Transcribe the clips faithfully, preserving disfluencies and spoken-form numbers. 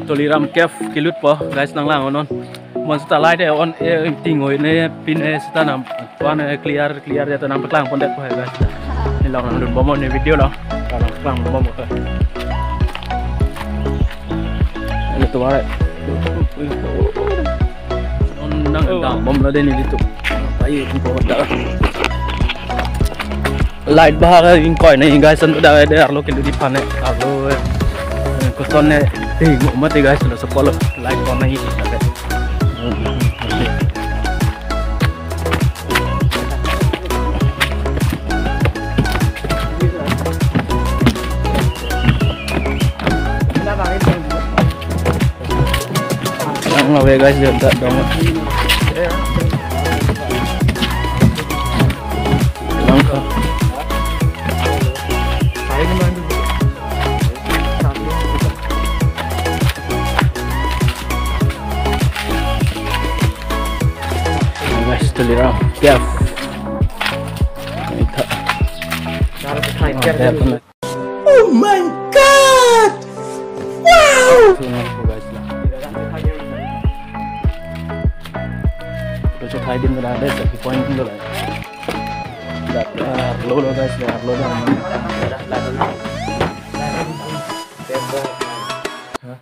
Tuliram Cave kelut po, guys, nanglang non. Mo seta light e-on, eh, ting oi ne pin, eh, seta nam, wan, eh, clear, clear ya ta nangpaklang pon det po, guys. Ne lang nangdun bom ne video lo. Nangpaklang bom po. Ini tuh, are. Non nang dam bom lo dei ne di tu. Ayo, ini bawa dah. Light bahar ingkoi ne, guys, anto dak de arlo kelut aphan ne. Arlo, eh, koson ne, eh, mo mati, guys, lo sekolah light pon ne. Yang lave, guys, dia tak dong. Langka. Guys, Tuliram Cave. Ita. Oh my God! Wow! Sungai po, guys, lah. Udah cek hiding udah ada, tapi point itu lah. Udah, ah, lo, lo, guys, ya, lo dah. Hah?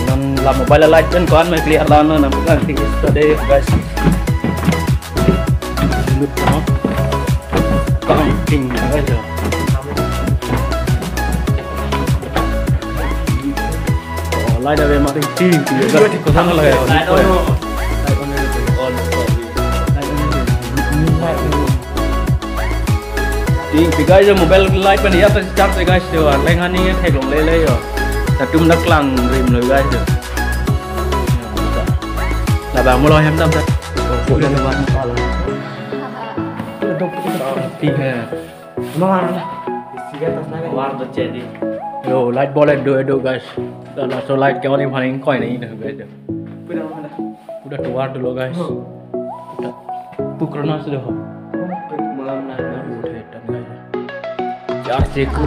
Non la mobile light pen ko-an me clear la non, nang bukan tinggi sudah deh, guys. Lut, no? Kang ting, guys, ya. Oh, light ada mati ting, ting, guys. Kosong lah ya. Light on, no. Light on, no. Light on, no. Ting pi, guys, yo, mobile light pen ya ta charge, guys, yo, arleng hani theklongle le yo. Latum nangklangrim lo, guys, yo. Labang mo lo hem dam ta. Ting he. War to chedi. Yo, light bulb do do, guys. Laso light ke-on aphan ingkoi ne, guys, yo. Udah keluar dulu, guys. Udah. Pukul enam sudah. Malam naik. Udah, dan, guys. Jar siku.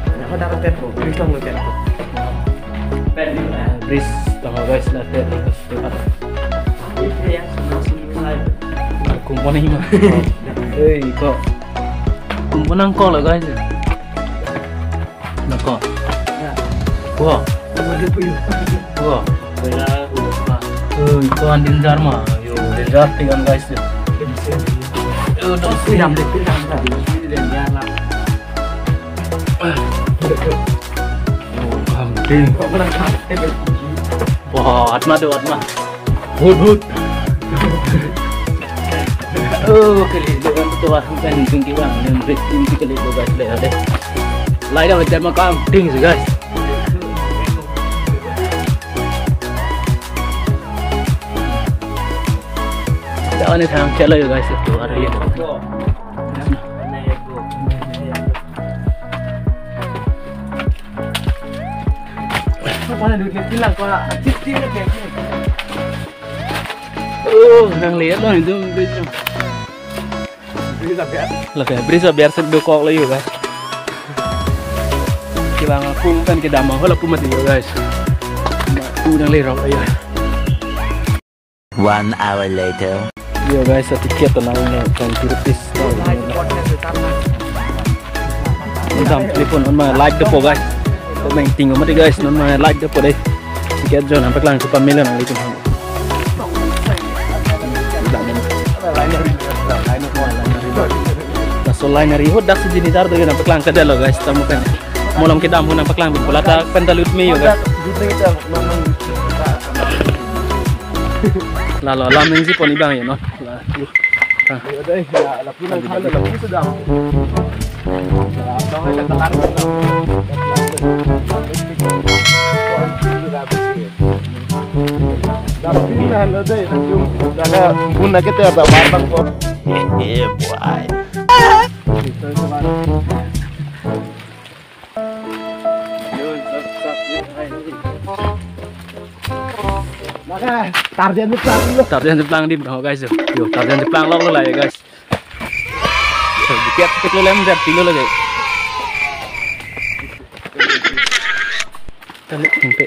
Kenapa dapat tepo? Please, tolong tepo. Pendek, ya. Please, tolong, guys, lah, tepo. Ini yang semua sini, saya. Kumpul ni mah. Hei, kok. Kumpul nang kok lo, guys. Nako. Ya. Wah. Wah. Wah. Wah. Wah. Eh, itu andin Dharma. Yo, danger tinggal, guys. Yo, terus pinjam deh, pinjam, pinjam. Ini danger lah. Oh, kambing. Kok pernah sampai? Wah, Atma tuh, Atma. Hut, hut. Oh, kali itu kan ketua kan tinggi bang, yang break tinggi kali itu, guys, deh, deh. Lai dah macam makam ting sih, guys. Dah, ini thang chalo yo, guys, itu hari ini. Oh, nanglihat lo itu bridge. Bridge aber. Lake bridge aber sendok kok lo yo, guys. Kibang akung kan kedam ho lapu mati yo, guys. Aku nanglihat lo yo. One hour later. Yo, guys, sa ticket na ini twenty rupees. Dam telepon non ma light dopo, guys. Ko meng ting mati, guys, non ma light dopo deh. Ticket jo nangpaklang si pamela nanglitum. Laso line ari ho dak si jini dar do nangpaklang kedelo, guys, tamu kan. Malom kedam ho nangpaklang bin pulata pen ta lut me yo, guys. Lalo alam nangji pon ibang yo, no? Lah, uh. Ah. Yo deh, ya, lapu nang khan, lapu sudah. Ya, abang aja tekan. Lapu nang lo deh, lapu. Udah ada bun lagi tuh, ada warna kok. Yeah, boy. Maka Tarzan jeplang lo. Tarzan jeplang dim, oh, guys. Yo, Tarzan jeplang lo, lo lah ya, guys. Kiat peklo lem jar pilo lagi. Tali kengpe.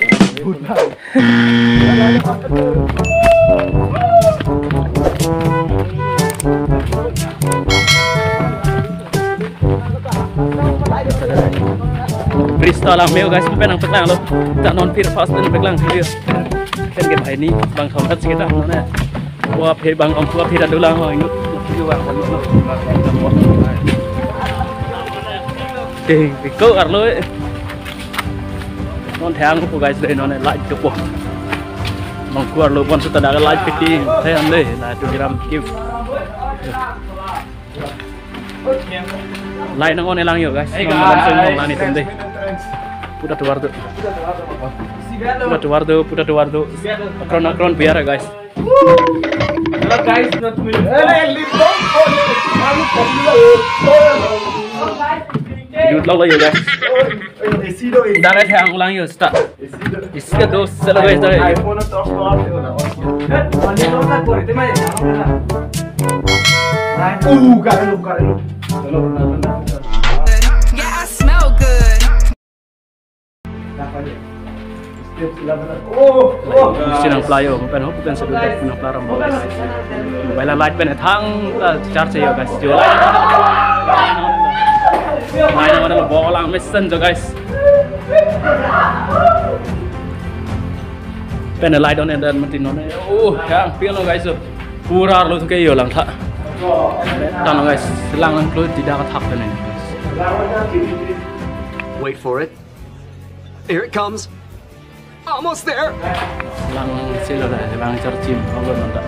Brista lang meo guys, pen nangpeklang lo. Ta non pir fast pen peklang video. Pen ke bhai ni bang thom kat sikit ah, non ya. Wah, phe bang om, wah, phe dah dulang, wah, inut. Wah, phe bang om, wah, phe bang om. Ding, biko arlo, eh. Non thang ko guys, dei non, eh, light ko po. Bang ko arlo pon suta dak light fitting, thang dei, la tu gram kip. Light nang on-e lang yo guys. Nang malam seng nang lani tum dei. Puta tuar tu. Puta tuar tu, puta tuar tu. Akron, akron biar ya guys. Hello guys, not me. Dut lo yo guys. Direct thang ulang yo start. Isi ka dos selo guys, dari. iPhone to torch power thek na. Uh, gak elu, gak elu. Yeah, I smell good. Oh, oh. Isi nangpla yo, pen hop pen sedu pen nangpla ram. Mobile light pen thang ta charge yo guys. Jo. Light mana lo bolang mesen jo guys. Pen light on and then mati non. Oh, yang pil lo guys. Pura lo ke yo langtha. Tang guys, lang lang klo tidak athak pen. Wait for it. Here it comes. Almost there. Lang selo dah, lang charchim, apa nonton.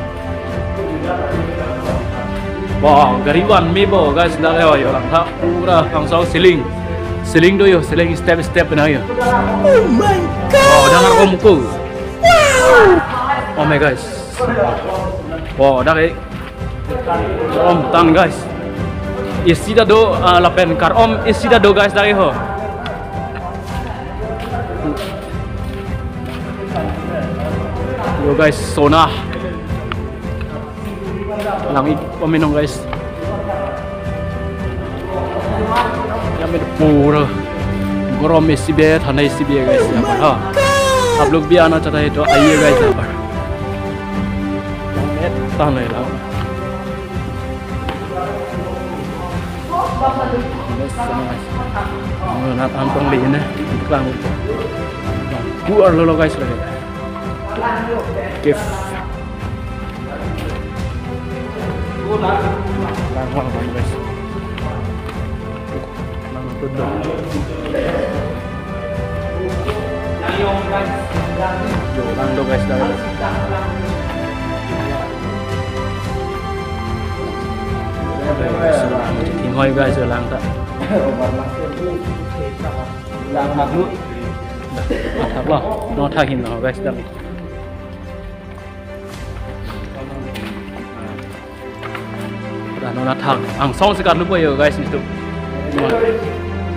Wow, gari van me bo guys, dah lewat yo langtha. Pura langsung ceiling. Ceiling do yo, ceiling step step na yo. Oh my God. Wow, dengar om ko. Wow. Oh my guys. Wow, dak eh. Om tan guys. Isi ta do, ah, lapen kar om isi ta do guys, dak eh ho. Yo guys, sona. Lang ik pamenong guys. Yang pura. Gorom isi be, thana isi be guys, yahan par ha. Aap log bhi aana chahte hain to aaiye guys, yahan par. Thana lang. Guys, sana guys. Nat antong le ne. Lang. Kuar lo lo guys lagi. Kif. Lang, lang, lang, guys. Lang, lang, lang. Yo, lang do, guys, lang. Guys, lang. Ting hoi, guys, lang ta. Lang hak lu. Thak lo, non thak hin lo, guys, dam. Dah non thak, angsong si karlu po yo, guys, nitu.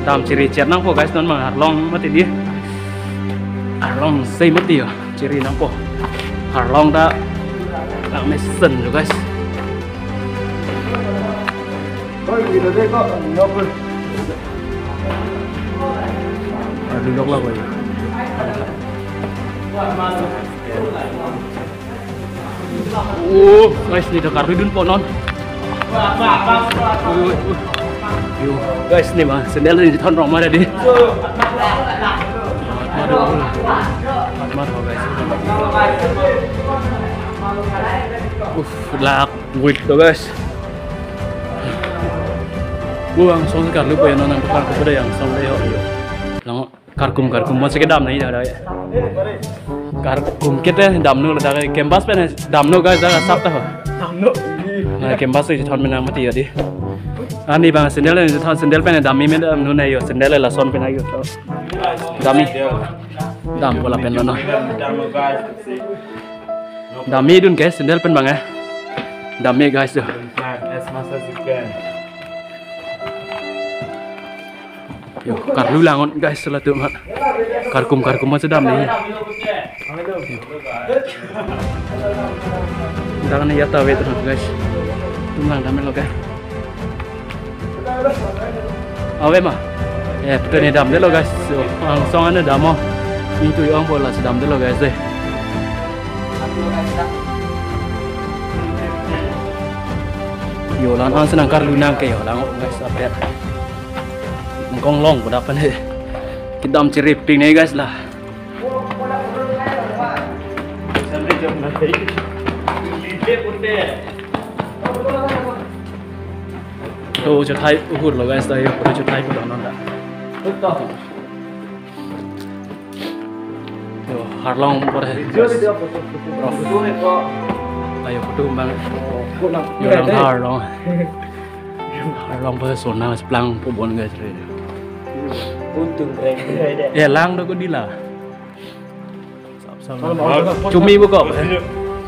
Dam chiri cher nangpo, guys, non ma arlong mati dei. Arlong sei mati yo, chiri nangpo. Arlong ta lang mesen yo, guys. Oi, video deh kok, nggak pun. Aduh, dok lah, boy. Oh, guys, ni dakar ridun po non. Oh, oh. Yo, guys, ni ma, sandal ni thon rong mara dei. Mara, mara, guys. Uff, lak. Wait to, guys. Buang song karlu po ya, non nang tukang kepada yang song dei ho yo. Lang karkum karkum masih kedam nahi dah dah. Karkum kita damno dah, campus pen damno guys, dah sap ta. Damno. Na campus itu thon menang mati ya dei. Ani bang sandal itu thon sandal pen dam me damno na yo, sandal lason pen ayo. Dam me. Dam bola pen lo na. Dam me dun guys, sandal pen bang eh. Dam me guys tuh. As much as you can. Yo, karlu lang on guys, selalu tuh mat. Karkum karkum masih dam nahi. Dah ni ya tahu itu guys. Tum lang dam lo guys. Ave ma? Eh, putene damdelo guys. So, angsong ane dam o. Ingtui ong bola si damdelo guys dei. Yo lang angse nangkarlu nang ke yo lang guys, update. Kong long pada pen he. Kedam cherip ting ne guys la. To chethai uhur lo guys, ta yo photo chethai ko non ta. Yo, harlong bor he. Video, video, photo, photo. Prof. Photo he ko. Ayo photo bang. Oh, ko lang. Yo lang harlong. Harlong bor he sona plang po bon guys re. Untung keren keren deh. Ya lang do ko dila. Sap, sap. Chumi bo ko.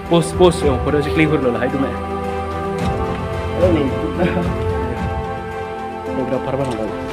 Post, post, yo, photo si clear lo, hai tu me. Oh, ni. Photographer bang lo.